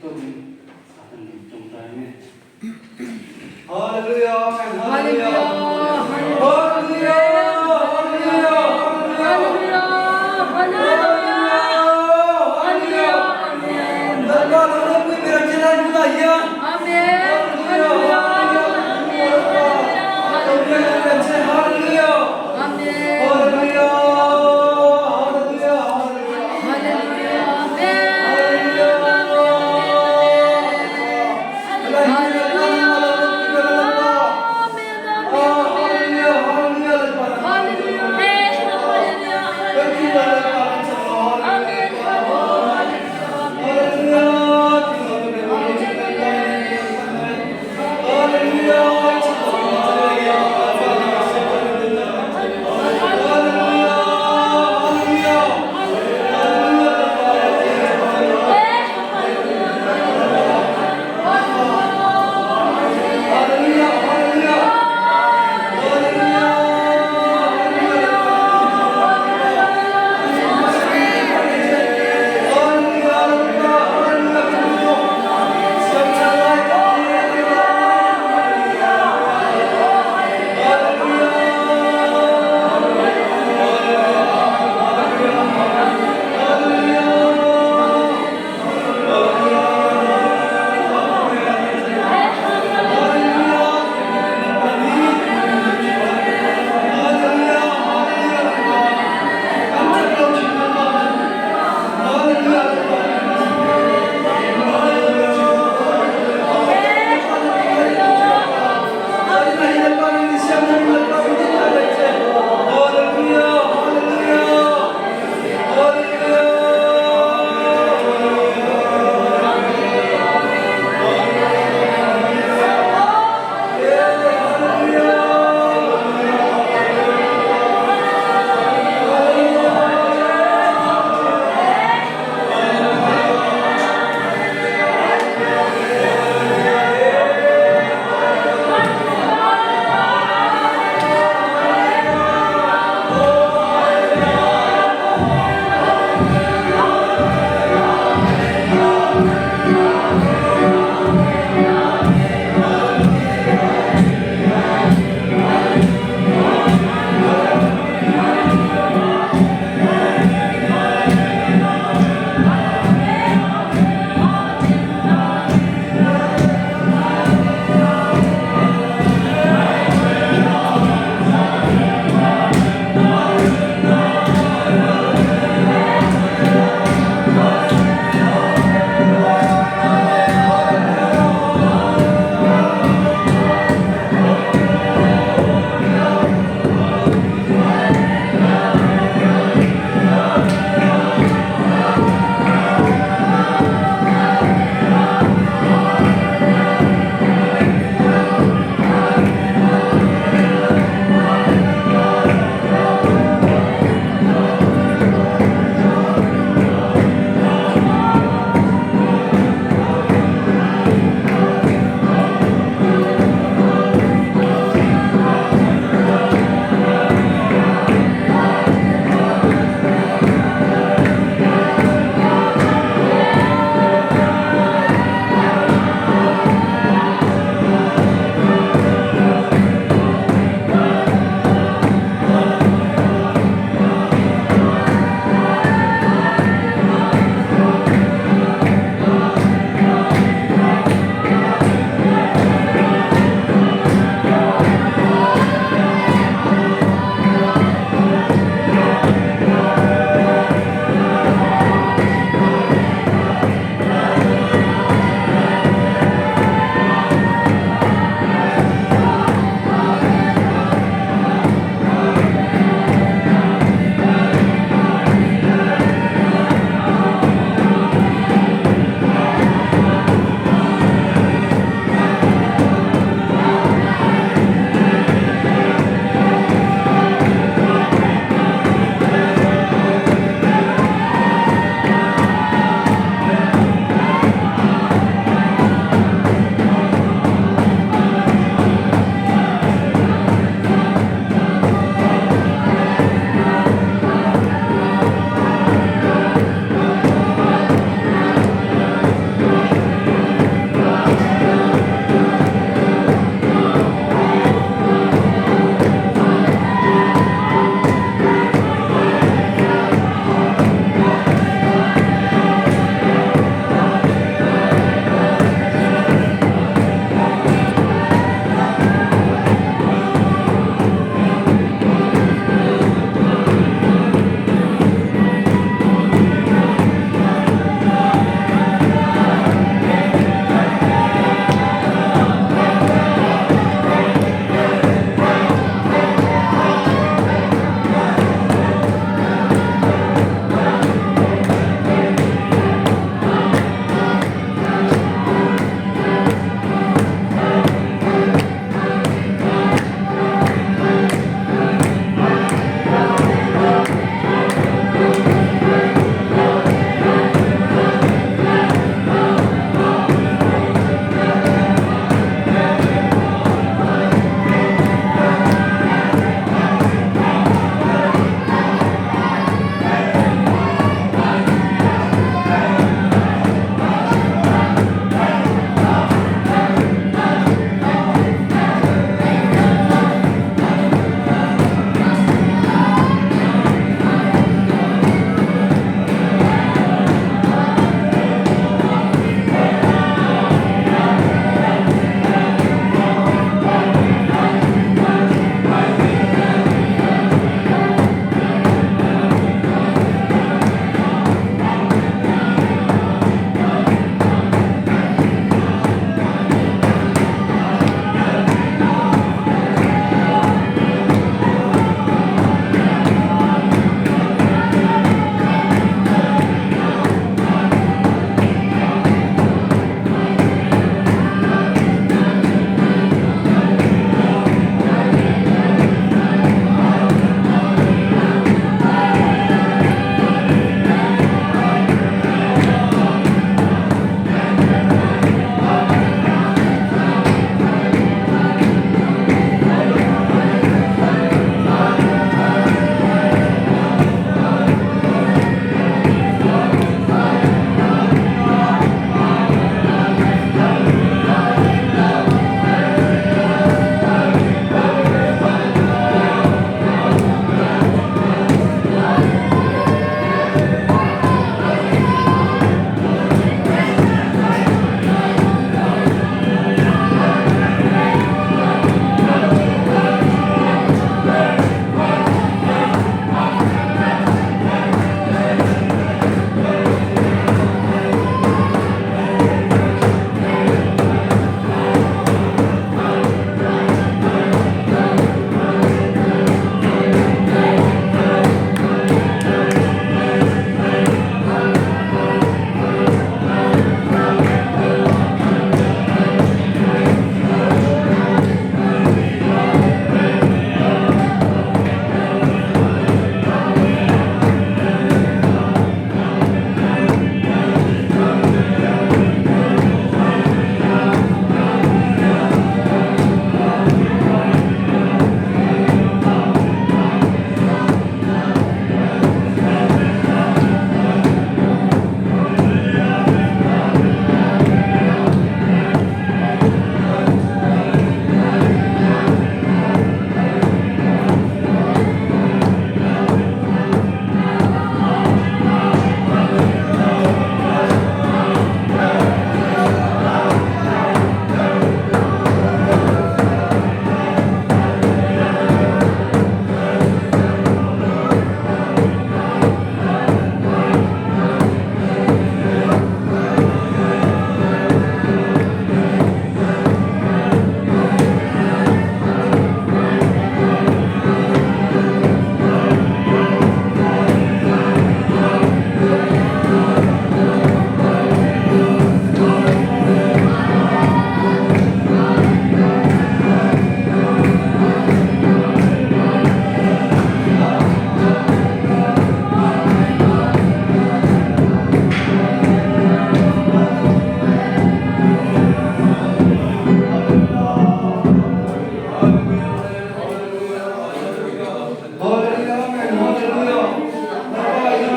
tawkin a kan in tawngtai ang e. Hallelujah Amen Hallelujah Hallelujah Hallelujah Hallelujah Hallelujah Hallelujah Amen Lalpa lo ropui ber ang che lai hmunah hian Amen Hallelujah Amen Ropui ber ang che Hallelujah Amen Hallelujah Hallelujah Hallelujah Hallelujah Amen Hallelujah Amen Amen Hallelujah Hallelujah Amen Hallelujah Amen.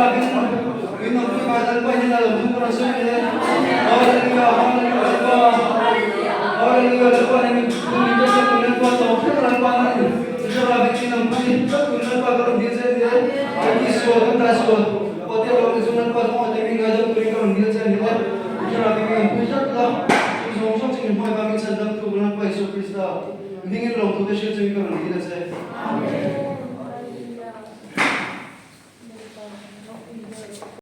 Thlarauin min awmpui mai Lalpa hian a lo thu ka rawn sawi mai e. Hallelujah, Hallelujah Lalpa. Hallelujah Lalpa nen min min biak tu Lalpa tawp thleng Lalpa nan Thlarauin min awmpui tlat tu Lalpa ka rawn dil che a ni e. Kan tisual kan taisual Patea lo ni chu Lalpa thawng ate min ngaidam turin ka rawn dil che a ni e. Thlarauin min awmpui tlat la chu zawng zawng chu min hmangaih vangin chhandam tu Lalpa Isua Krista hmingin lawmthu te hriat chungin ka rawn dil a che.